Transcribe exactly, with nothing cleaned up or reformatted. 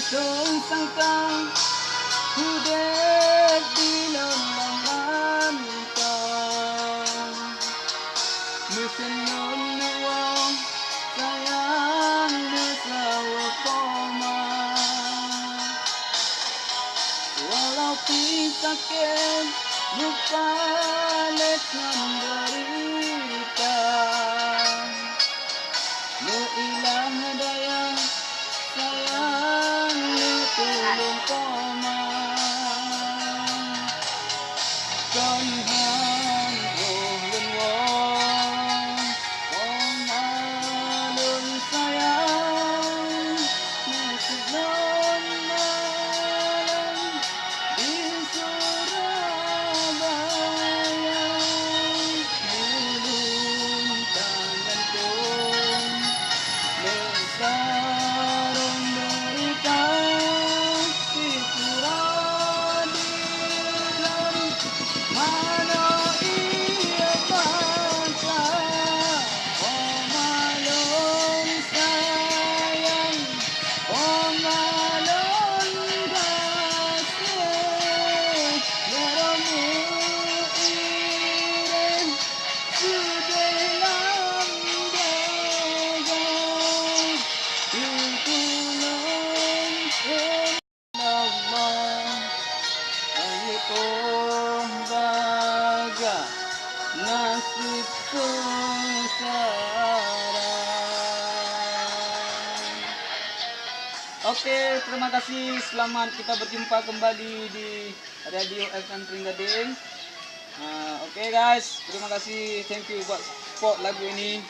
Teunsangka udeb di lôn lam mantong, meuseulom neuwoe sayang neusaweue koma. Walau pih sakét meupalet ngon deurita, meuilah daya sayang neutulông koma. Kon han óh lôn woe, koma lôn sayang, meuseulom malam di Surabaya. Ulôn tangan thon, meusaron deurita, sipura dilam manoe ié mata. Koma lôn sayang, koma lôn gaséh, ya Rabi, ireng seudeh lam dada, teutulông, eh Allah, ayo oh baga nasib seusara. Oke, terima kasih. Selamat kita berjumpa kembali di Radio F M Pring Gading. Ah, oke guys, terima kasih, thank you buat support lagu ini.